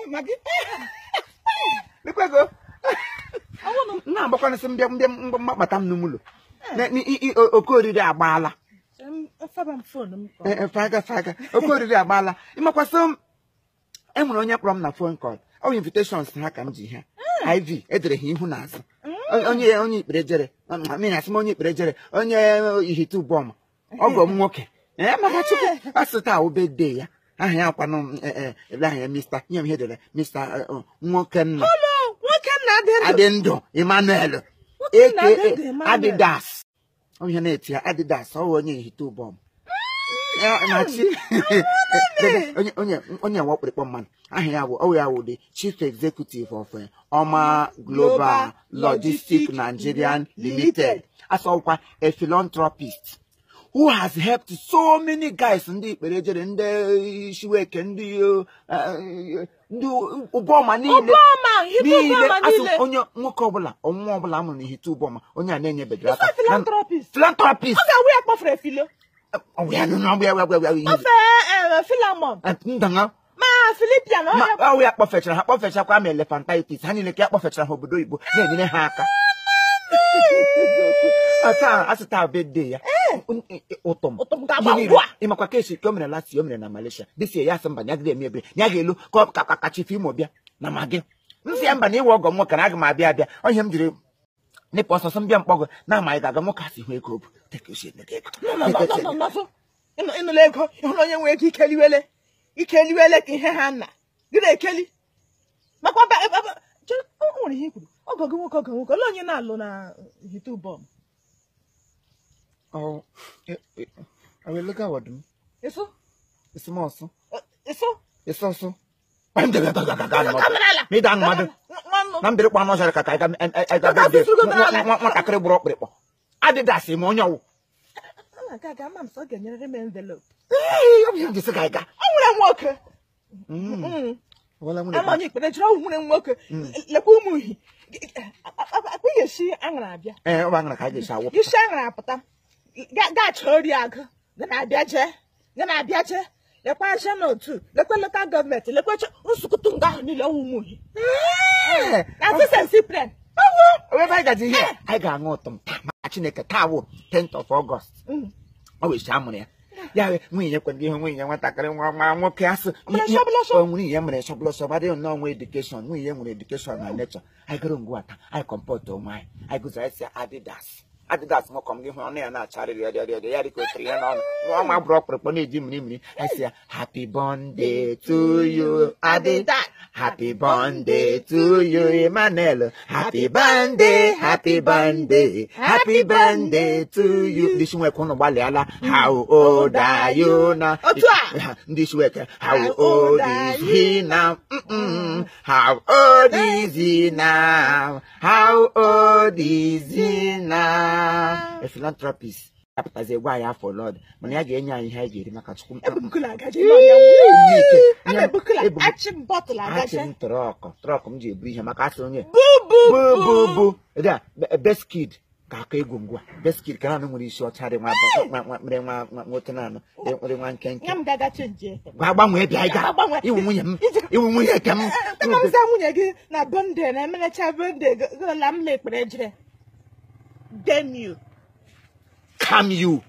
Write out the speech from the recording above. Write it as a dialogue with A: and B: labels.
A: Magi. Lekwa ego. Na agbakwana sị mbịa mbịa mgbakpata m n'ụlọ. Oke oriri agbaala. Faga faga. Oke oriri agbaala. Ịmakwasị m enwere onye kpọrọ m na phone call. Ọ invitations ha ka m ji ha. IV edere ha ihu na azụ. Onye onye ikpere jere. Amị asị m onye ikpere jere. Onye ihite ụbọma. Ọgọ m nwoke. Maka Chukwu asị taa birthday ya. Aha ya kwanụ ebe aha ya Mr. nye m ihe dere Mr. Nwokenna. Adị ndụ Emmanuel aka Adidas. Onye na-eti ya Adidas ọ onye ihite ụbọm. Onye onye wakpụrịkpọ mmanụ aha ya bụ ọ ya wụ the Chief Executive of Oma Global Logistics Nigerian Limited. Asọkwa a philanthropist who has helped so many guys ndị ikpere jere ndị Ishiweke ndị ụbọma niile niile asị onye nwoke ọbụla ọnwụnwa ọbụla amụrụ n'ihite ụbọma onye a na-enyebedara aka
B: philanthropist
A: philanthropist
B: ọ ga-awụ ya kpọfere filo
A: ọ ya nụ ya ya
B: ofe Philemon
A: ndanga
B: ma Philippian
A: ọ ya kpọfechara ha kpọfechakwa ma elephantitis ha niile ka ya kpọfechara ha obodo oyibo na-enyere ha aka. Taa asị taa birthday ya ụtọm ịmakwa ka esi ka o mere last year o mere na Malaysia this year ya asị mba na ya gaghị eme ebere ya ga-elu ka ka Chief Imo bịa na magi nsị ya mba na ịwe ọgọ m nwoke na aga m abịa abịa onye m jiri nịpụ ọsọsọ mbịa mkpọgọ na amaghị ga-aga nwoke asị hụ ego bụ
B: ịnụla ego ịhụrụ onye nwere ego ikeliwele ikeliwele ka ihe ha nna gị na-ekeli makwa o nwere ihe i kwuru ọgọ gị nwoke ọgọ nwoke olee onye na-alụ na ihite ụbọm.
A: Oh, I will look at what do.
B: Eso?
A: It's more so.
B: Eso?
A: It's also. I'm the me down, mother. Number one was a cat. I got Adidas, Mono.
B: I'm so getting envelope.
A: Hey, I'm just a guy.
B: Oh, I'm worker.
A: Well, I'm
B: on it, but I draw one worker. Lakumu. I see Angrabia.
A: Eh, I'm
B: You sang rapata. Got her, then I badger, then I badger. The question or two, the local government, the question Usukutunga, Nilo. That's a simple.
A: Oh, where I got here, I got no Chineke tawo 10th of August. O wee amụrụ ya. Ya nwunye kwere ihe nwunye nwatakịrị nwa nwa nwoke asị nwunye ya mere shọbụlọ shọbụ adịghị nnọọ nwe education nwunye nwere education na nature. Anyị gụrụ ngwa ata anyị kọmpọt onwe anyị anyị gụzara isi Adidas Adidas nwoke m gị hụ ọnụ ya na-acharịrị ya rịọ ya dịka otere ya n'ọnụ nwa ma bụrụ ọkpụrụkpọ na-eji mmiri mmiri anyị sị ya happy birthday to you Adidas, happy birthday to you Emmanuel, happy birthday, happy birthday, happy birthday to you. Ndị Ishiweke ụnụ gbalịala. How old are you now? Ndị Ishiweke, how old is he now? How old is he now? How old is he now? A philanthropist. Apụtazi gwa ya afọ Lord mana ya ga-enye anyị ihe anyị ga-eri maka Chukwu. Achị m trọkụ m ji ebu ihe maka asị onye bụ Beskid ka aka egwu ngwa Beskid ka naanị nwere isi ọcha dị nwa nwa nwoke naanị nwere nwa nkenke gwa gbanwee bịa ịga iwu nwunye m iwu nwunye ke m
B: nwunye gị na bọnde na emerecha bọnde la m lekpere jire. Damn you.
A: Come you.